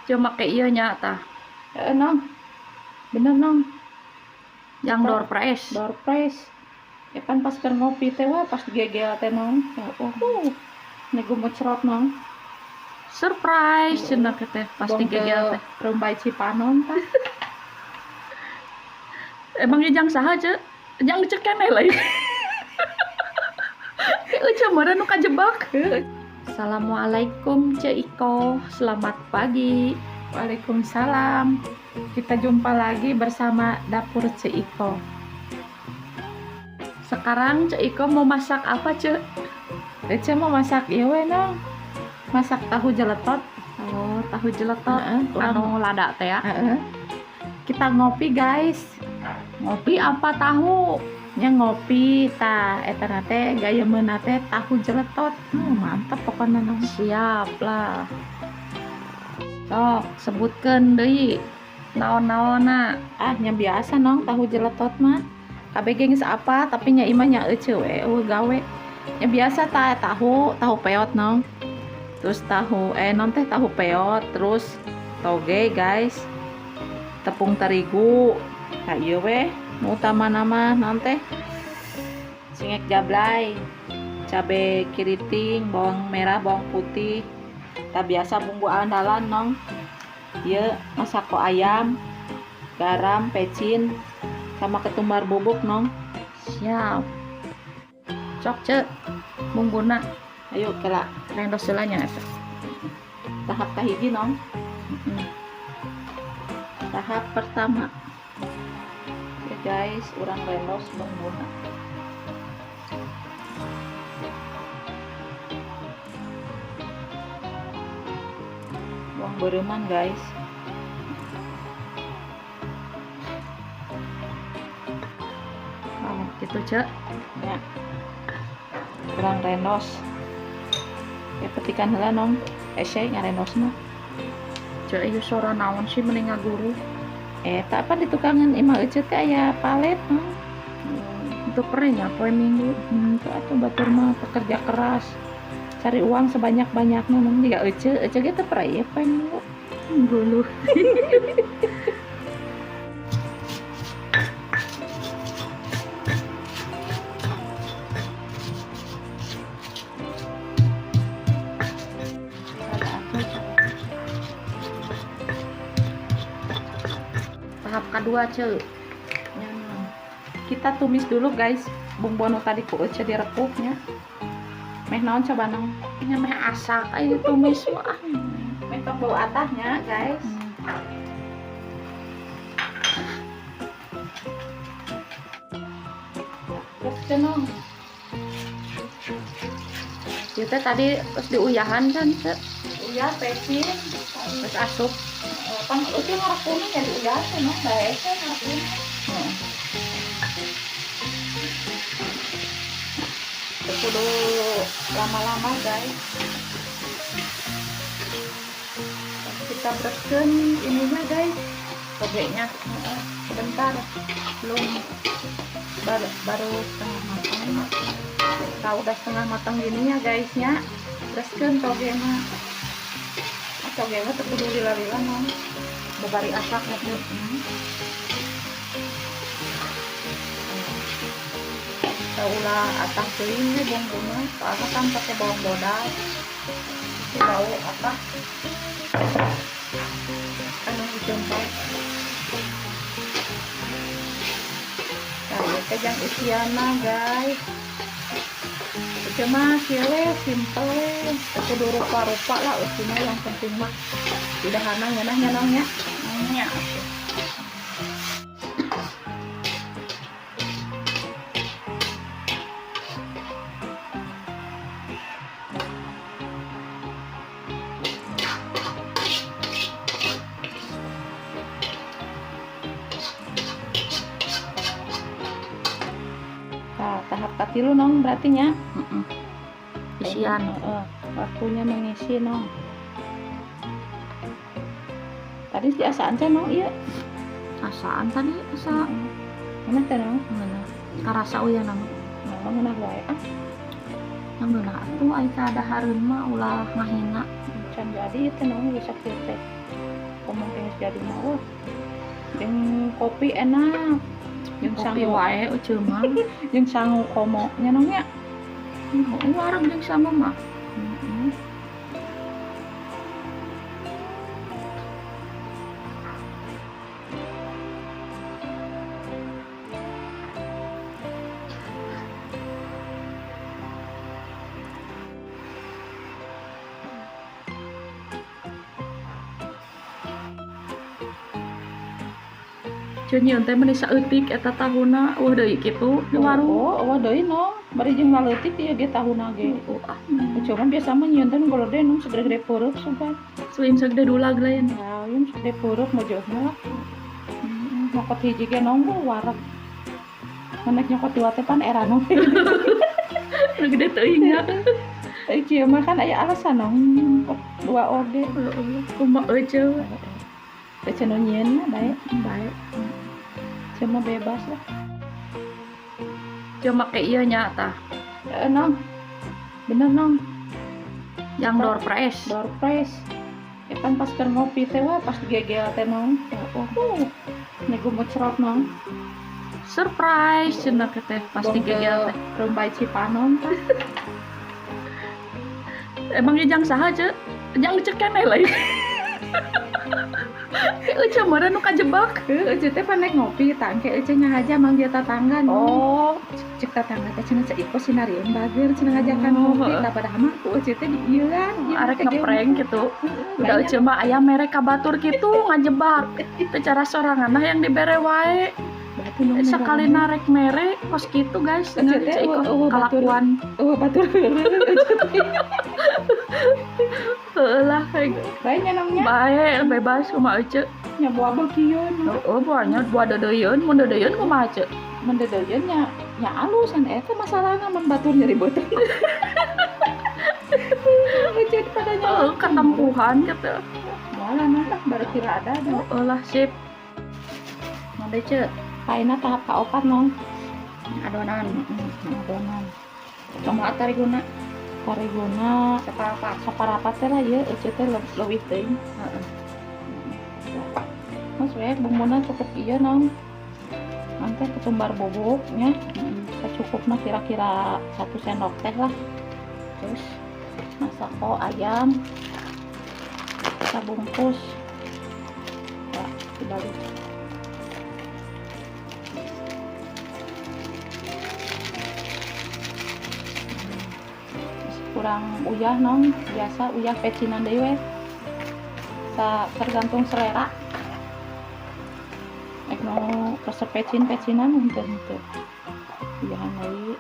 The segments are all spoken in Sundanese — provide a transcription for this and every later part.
Cuma make ieu nya tah. Heeh, Nong. Bener, Nong. Yang door prize. Door prize. Ya kan pas keur ngopi teh wah pas gegel teh, Nong. Oh, nego mucrot, Nong. Surprise cenah teh pas digegel teh. Rumbai Cipanon tah. Emangnya jang saha, Ceu? Jang cek keneh lain. Ece meureun nu kajebak. Assalamualaikum Ceu Iko, selamat pagi. Waalaikumsalam. Kita jumpa lagi bersama Dapur Ceu Iko. Sekarang Ceu Iko mau masak apa, Ceu? Ece mau masak ieu we, Nong. Masak tahu jeletot. Oh, tahu jeletot. Anu lada teh ya. Kita ngopi, guys. Ngopi apa tahu? Nya ngopi tah eta na teh gayemeunna teh tahu jeletot. Mantap pokoknya, Nong. Siap lah. Sok, sebutkeun deui naon-naonna. Ah, nya biasa, Nong, tahu jeletot mah. Kabeh geus apa, tapi nya imah nya euceu we eueuh gawe. Nya biasa tah tahu, tahu peot, Nong. Terus tahu non teh tahu peot, terus toge, guys. Tepung terigu. Tah ieu we nu utamana mah non teh. Cengek jablay, cabe kiriting, bawang merah, bawang putih. Tah biasa bumbu andalan, Nong. Ieu masako ayam, garam, pecin, sama ketumbar bubuk, Nong. Siap. Cok, Ceu. Bumbuna. Ayo kela rendos heula nya eta. Tahap kahiji, Nong. Tahap pertama. Ya guys, urang rendos bumbuna. Bawang beureman, guys. Oh, gitu, Ceu. Ya. Urang rendos. Ya petikan heula, Nong. Ese ngarendos mah. Ceu, ieu sora naon sih mending ngaguru? Eta apa di tukangan imah ece teh aya palet, Nong. Itu perenya poe Minggu. Itu atuh batur mah pekerja keras. Cari uang sebanyak-banyaknya, Nong. Jiga ece, ece ge teu pernah ieu poe Minggu. Gulu. Tahap kedua, Ceu. Ya, kita tumis dulu, guys. Bumbu nu tadi ku Ece direkuhnya. Meh naon coba, Nong? Nya meh asak aya tumis mah. Meh tong bau atahnya, guys. Terus teh, Nong. Ieu teh tadi terus diuyahan kan, Ceu? Uyah pecin, terus asup. Pan Ece ngarekuna nya diuyah teh, Nong, bae teh ngarekuna. Kudu lama-lama, guys. Kita bereskan ininya, guys, togenya. Sebentar, belum baru setengah matang. Kalau udah setengah matang gini ya, guysnya, bereskan togenya. Togenya teu kudu lila-lila, Nong. Babari asak ya, Ceu. Ulah atah teuing we bumbuna, soalnya kan pakai bawang bodas. Itu bau apa? Anu dijempol. Nah, ieu teh jang isianna, guys. Ieu mah kieu we, simple we. Teu kudu rupa-rupa lah usina, yang penting mah didahana ngeunah nya, Nong, nya. Nya. Nah, tahap katilu, Nong, berarti nya. Isian. Waktunya mengisi, Nong. Tadi diasaan teh, Nong, iya. Asaan tadi, asa. Mana teh, Nong? Ngeunah. Karasa uyah nama. Nong, ngeunah wae, ah. Yang ngeunah atuh ai kadahareun mah ulah ngahina. Can jadi teh, Nong, bisa kieu teh. Komo geus jadi mah wah. Jeung kopi enak. Jeung Kopi sangu wae ece mah. Jeung sangu komo nya nong nya. Heeh, wareg jeung sangu mah. Heeh. Ceuk nyieun teh meuni saeutik eta tahuna eueuh deui kitu di warung. Oh, eueuh deui nong. Bari jeung laleutik ieu ge tahuna ge. Oh, ah. Cuman biasa mah nyieun teh nu golode nong segede-gede peureuk sugan. Suin segede dulag lain. Ya, ieu segede peureuk mah jauhna lah. Nyokot hiji ge nong wareg. Menek nyokot dua teh pan era nong. Nu gede teuing nya. Teh kieu mah kan aya alasan nong nyokot dua oge. Heeh, kumaha ece. Teh cenah nyieun mah bae. Bae. Cuma bebas lah. Cuma make ieu nya tah. Heeh, nong. Bener nong. Yang door prize. Door prize. Ya kan pas keur ngopi teh wah pas gegel teh nong. Oh, nego mucerot nong. Surprise cenah teh pasti gegel teh. Rumbai Cipanon tah. Emang jang saha ce? Jang cek keneh lain. Ece meureun nu kajebak. Heuh, ece teh pan nek ngopi tah engke ece nyahaja manggil tatangga nong. Oh, Cek tetangga teh cenah cek iko sinarieun bager cenah ngajakan Oh, ngopi heeh. tah padahal mah ku ece teh diieuan. Ieu arek teh ngeprank gitu. Udah banyak. ece mah aya mere ka batur kitu ngajebak. Teu cara sorangan nah yang dibere wae. Batu nong Sekali narek mere kos kitu guys. Ece Dengan teh ece iko eueuh batur. kalakuan. Eueuh batur heureuh. Heeh lah kayak Bae nya nongnya. bae bebas kumaha ece. Nya buah beukieu nong. Heeh, buahnya buah deudeuieun, mun deudeuieun kumaha ece? Mun deudeuieun nya nya alusan eta masalahna mun batur nyeri beuteung. Ece pada nya. Heeh, katempuhan gitu. Moal nong lah baru kira ada ada. Heeh lah sip. Mau deh ce, Ayeuna tahap kaopat nong. adonan. Adonan. Kumaha tariguna? Tariguna Saparapat. saparapat teh lah ieu ece teh leuwih teuing. Heeh. Mas we bumbuna cukup ieu nong. Nanti ketumbar bubuk nya. Secukupna kira-kira 1 sendok teh lah. Terus masako ayam kita bungkus. Ya, dibalik. Kurang uyah nong, biasa uyah pecinan deui we. Tergantung selera. Nek nu resep pecin-pecinan henteu henteu. Uyahan deui.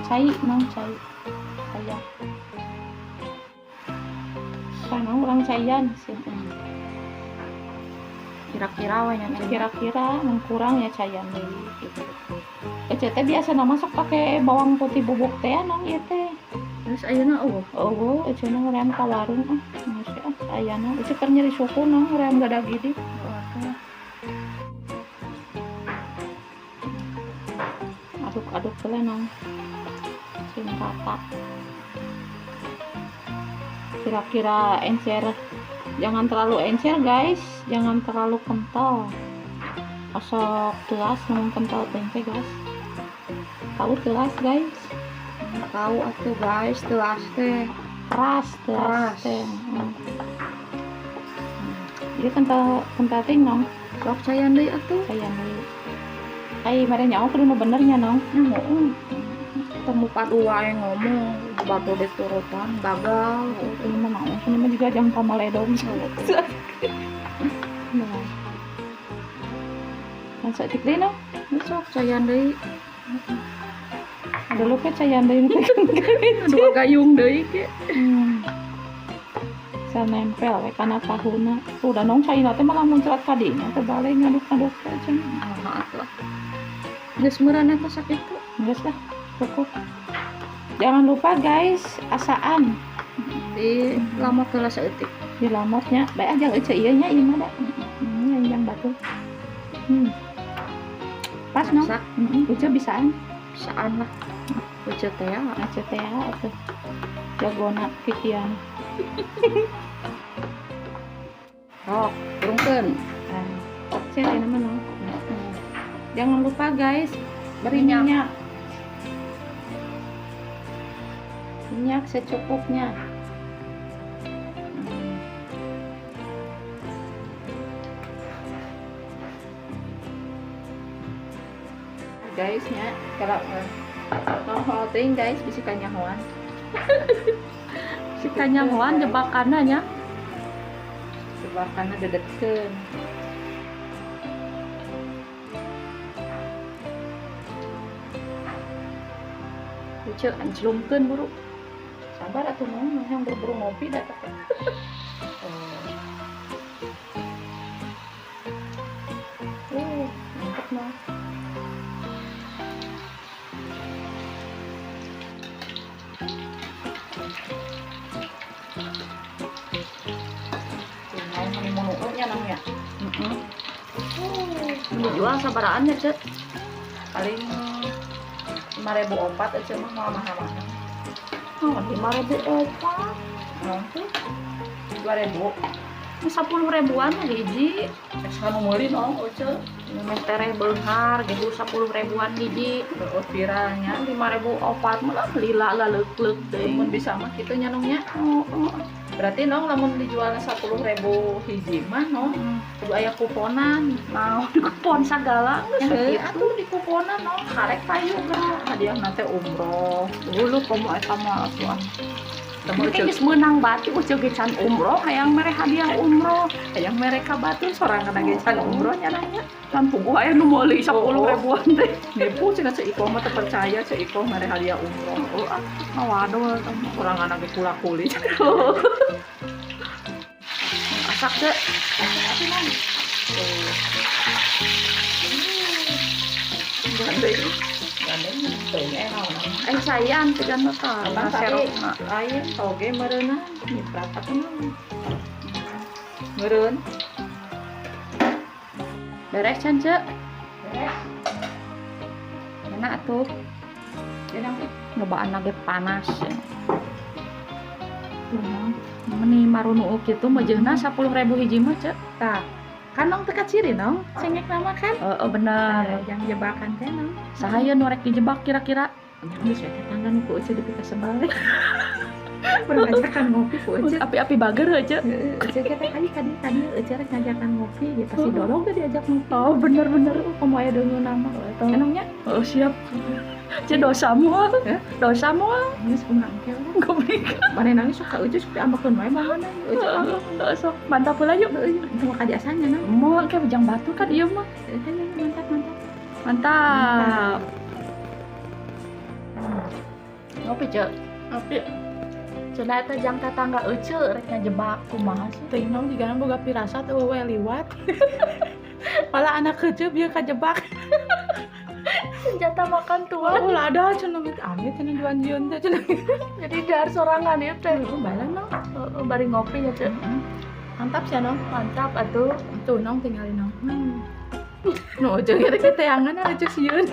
Cai nong, cai. Caian. Tah nong urang caian sih. Kira-kira we nya Ya, kira-kira mun kurang ya caian deui gitu. Ece teh biasana masak pakai bawang putih bubuk teh nong ieu teh. Terus ayeuna eueuh. Eueuh, ece mah hoream ka warung ah. Geus ah ayana. Ece keur nyeri suku nong hoream gadag gidi. Aduk-aduk heula nong. Sing rata. Kira-kira encer. Jangan terlalu encer guys, jangan terlalu kental. Osok telas namun kental tempe guys. Tahu telas guys. Tahu atuh guys, telas teh. Keras, telas Keras. teh. Jadi kental kental teh nong. Sok cayan deui atuh. Cayan deui. Ai mere nyaho kudu nu bener nya nong. Nya heueuh. Temu padu wae ngomong, batu diturutan gagal. Ini mah mau, ini mah juga jangan pamaledong. Nah. Kan saeutik deui nong. Sok cayan deui. Dulu ke cayan deui nu Dua gayung deui ke. Bisa nempel we kana tahuna. Tuh da nong caina teh malah muncrat ka dinya teh balik ngaduk-ngaduk teh cenah. Ah, atuh. Geus meureun eta sakitu. Geus lah, cukup. Jangan lupa guys, asaan Di lamot heula saeutik. Di lamotnya, bae aja ece ieu nya ieu mah da. Yang batu. Pas nong. Masak. Ece bisaan. Bisaan lah. Ece teh ya. Ece teh atuh. Jagona kikian. Sok, Turunkeun. Ah, saya nama no. Jangan lupa guys, beri minyak. Minyak secukupnya. Guys nya kalau mau teuing guys bisi kanyahoan. Si kanyahoan jebakanna nya. Jebakanna dedetkeun. Lucu ancelumkeun buru. Sabar atuh mah yang buru-buru ngopi da teh. Mantap mah. Dijual sabaraannya, Cek? Paling 5.004 aja mah mau mahal-mahal. Oh, 5.004. Oh, 2.000. 10 ribuan hiji. Sanu meuli no, Oce. Meh tereh beunghar gehu 10 ribuan hiji. Heeh, viralnya 5.004 mah lila lah leuk-leuk deui. Mun bisa mah kitu nya nong nya. Oh. Berarti nong lamun dijualna 10.000 hiji mah nong kudu aya kuponan. Nah, di kupon sagala geus Heuh, kitu. atuh di kuponan nong karek payu geura. Hadiahna teh umroh. Dulu komo eta mah atuh. Temu Mungkin geus meunang batu uceu ge can umroh hayang mere hadiah umroh. Hayang mere ka batur sorangan ge can umroh nya nanya. Kan puguh aya nu meuli 10 ribuan teh. Nipu cenah Ceu Iko mah teu percaya Ceu Iko mere hadiah umroh. Oh, ah, waduh sorangan ge kula-kuli. Asak teh. Asak nang. Gandeng. Gandeng teu naon. Eh sayan teh kan tah. Abang tadi lain toge meureunna nyiprat atuh mah. Meureun. Beres can, Ceu? Beres. Enak atuh. Enak. Nyobaan lagi panas. Meni marunuuk kitu meujeuhna 10.000 hiji mah, Ceu. Tah. Kan nong teu kaciri nong, cengek nama kan? Heeh, bener. Yang jebakan teh nong. Saha ye nu rek dijebak kira-kira? Nya geus we tetangga nu ku Ece dipikasebal. Pernah ngajakan ngopi ku Ece. Api-api bager heuh, Ceu. Ece teh kali kadi Ece rek ngajakan ngopi gitu. Pasti dorong teh diajak ngopi. Oh, bener-bener. Komo aya deungeun nama. Enongnya? Oh, siap. Ceu dosa moal. Dosa moal. Geus kumaha engke lah. Goblok. Mane nangis suka Ece sok diambekeun wae baheuna. Ece ambek. Sok mantap heula yuk. Teu kabiasanya nang. Moal ke bejang batu kan ieu mah. Mantap, mantap. Mantap. Ngopi, Ceu. Ngopi. Cenah eta jang tetangga Ece rek ngajebak kumaha sih? Teuing nong jigana boga pirasat eueuh we liwat. Malah anak kecil bieu kajebak. Senjata makan tuan. Oh, lada cenah amit amit cenah juan-juan teh cenah. Jadi dahar sorangan ieu teh. Heeh, bae nong. Heeh, bari ngopi ya, Ceu. Mantap sih nong. Mantap atuh. Tuh nong tinggalin nong. Nu ujung kita keteangan aja sieun.